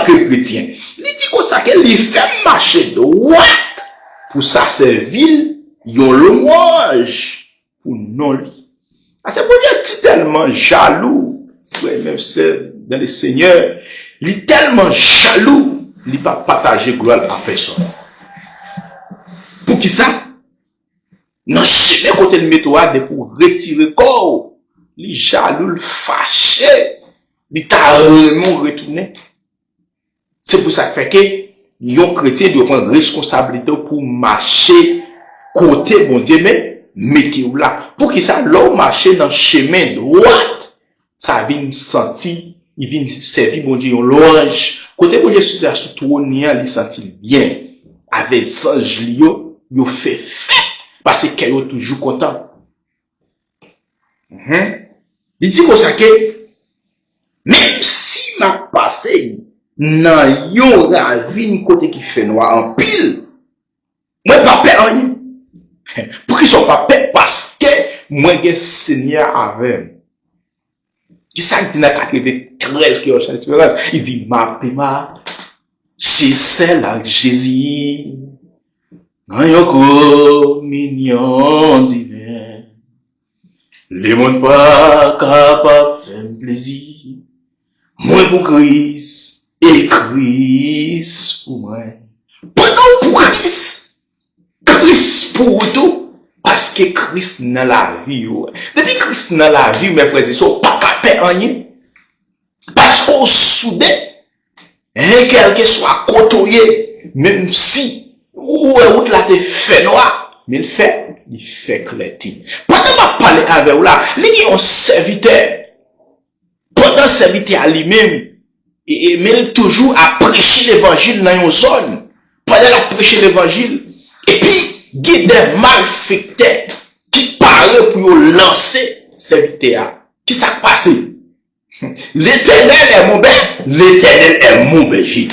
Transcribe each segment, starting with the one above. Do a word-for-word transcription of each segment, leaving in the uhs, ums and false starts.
de kretyen. Li di konsa ke li fè m mache dwat pou sa sèvi l yon lwanj pou non li. Paske Bondye ti tèlman jalou, frè e sè dans le Seigneur, li tèlman jalou, li pa pataje glwa l a pèsonn. Poukisa? Nan chemen kote l mete w a, depi w retire kò w, li jalou, l fache, li ta renmen w retounen. Se pou sa k fè ke yon kretyen dwe pran reskonsablite w pou w mache kote Bondye men mete w la. Poukisa? Lè w mache nan chemen dwat, sa vin santi, li vin sèvi Bondye yon lwanj. Kote Bondye sou, sou twòn li an, li santi l byen. Avèk zanj li yo, yo fè fèt, paske kè yo toujou kontan. Mhm. Li di konsa ke, menm si m ap pase nan yon ravin kote ki fè nwa anpil, mwen pa pè anyen. Poukisa w pa pè? Paske mwen gen Senyè avè m. Kisa k di nan katreventrèz ki yon chan esperans? Li di, m ape mache sèl ak Jezi nan yon kominyon diven. Lemonn pa kapab fè m plezi. Mwen pou Kris e Kris pou mwen. Pandan w pou Kris, Kris pou ou tou, paske Kris nan lavi w. Depi Kris nan lavi w, mè frè e sè, w pa ka pè anyen. Paske w soude, en, kèlkeswa kote w ye, menm si ou wè wout la te fè nwa, men l fè, li fè klète. Pandan m ap pale avè w la, li gen yon sèvitè. Pandan sèvitè a li menm, e, e, men l toujou ap preche levanjil nan yon zòn. Pandan l ap preche levanjil, epi gen de malfektè ki pare pou yo lanse sèvitè a. Kisa k pase? L'Éternel est mon berger, l'Éternel est mon berger.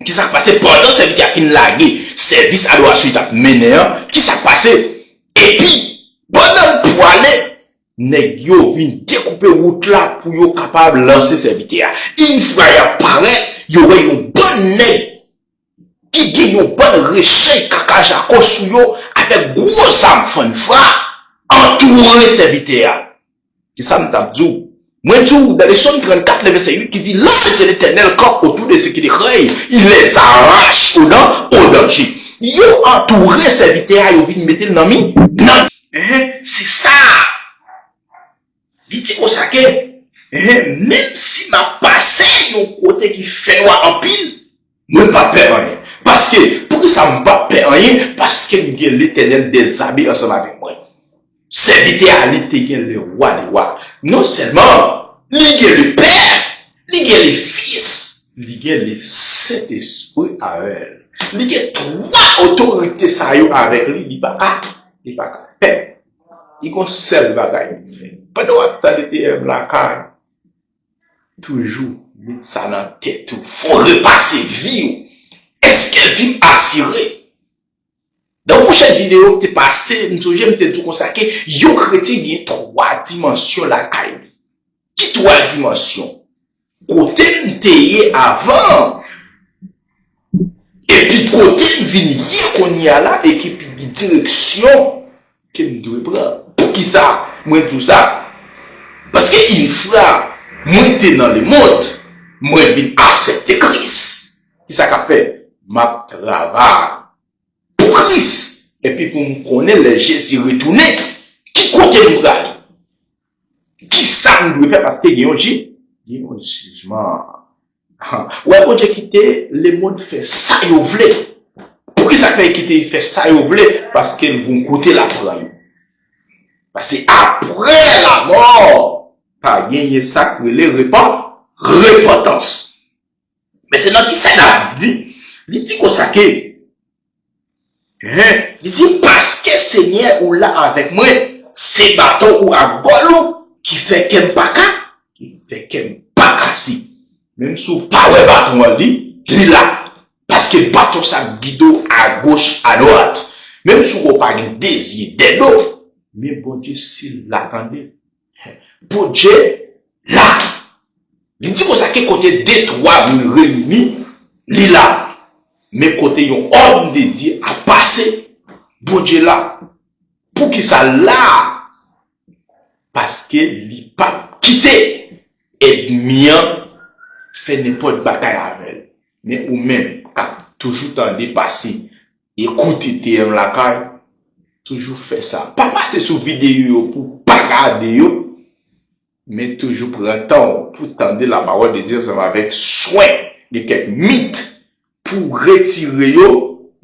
Kisa k pase? Pandan sèvitè a fin lage sèvis adorasyon li t ap mennen an, kisa k pase? Epi, pandan l pwale, nèg yo vin dekoupe wout la pou yo kapab lanse sèvitè a. Yon fwa y ap parèt, yo wè yon bann nèg ki gen yon bann rechèy kaka jako sou yo avèk gwo zam fannfwa antoure sèvitè a. Se sa m t ap di w. Mwen di w, dans le psaume trente-quatre, le verset huit, ki di, l'ange de l'Éternel campe autour de ceux qui le craignent, il les arrache au dan-, au danger. Yo antoure sèvitè a, yo vin mete l nan mi, nan, eh, se sa. Li di konsa ke, eh, menm si m ap pase yon kote ki fè nwa anpil, mwen p ap pè anyen. Paske, poukisa m p ap pè anyen? Paske m gen Letènèl dèzame ansanm avèk mwen. Sèvitè a, li te gen le wa de wa. Non sèlman, li gen le Pè, li gen le Fis, li gen le Sentespri avè l. Li gen twa otorite sa yo avèk li, li pa ka, li pa ka pè. Li gon sèl bagay pou l fè. Pandan w ap tande T M lakay, toujou met sa nan tèt ou, fò w repase vi w. Èske vi m asire? Nan yon pwochèn videyo ki te pase, m sonje m te di w konsa ke yon kretyen gen twa dimansyon lakay li. Ki twa dimansyon? Kote m te ye avan, epi kote m vin ye kounye a la, e ki pi direksyon ke m dwe pran. Poukisa mwen di w sa? Paske yon fwa mwen te nan lemonn, mwen vin aksepte Kris. Kisa k ap fè? M ap travay pou Kris. Epi pou m konnen lè Jezi retounen, ki kote m prale? Kisa m dwe fè? Paske gen yon ji-, gen yon jijman. Wè, Bondye kite lemonn fè sa yo vle. Poukisa fè kite fè sa yo vle? Paske l gon kote l ap pran yo. Paske apre lanmò, pa genyen sa k rele repan-, repantans. Mentnan, kisa l ap di? Li di konsa ke, hein, li di, paske Senyè ou la avèk mwen, se baton ou ak gòl ou ki fè kè m pa ka, ki fè kè m pa kase. Menm si w pa wè baton an, li, li la. Paske baton sa ap gide w agoch, adwat. Menm si w pa gen de zye, de do, men Bondye, si l la, tande. Bondye la. Li di konsa ke kote de twa moun reyini, li la. Men kote yon òm de Dye ap pase, Bondye la. Poukisa l la? Paske li p ap kite ènmi an fè nenpòt bagay avè l. Men ou menm k ap toujou tande pase, ekoute T M Lakay, toujou fè sa. Pa pase sou videyo yo pou pa gade yo, men toujou pran tan w pou tande lapawòl de Dye ansanm avèk swen de kèk mit pou retire yo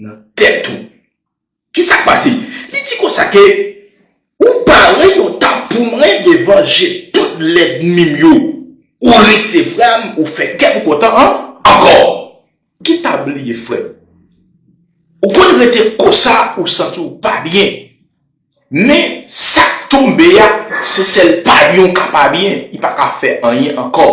nan tèt ou. Kisa k pase? Li di konsa ke ou pare yon tab pou mwen devan je tout lènmi m yo. Ou resevwa m, ou fè kè m kontan an, ankò. Ki tab li ye, frè m? Ou konn rete konsa, ou santi w pa byen. Men sa k tonbe a, se sèl pa byen w ka pa byen, li pa ka fè anyen ankò.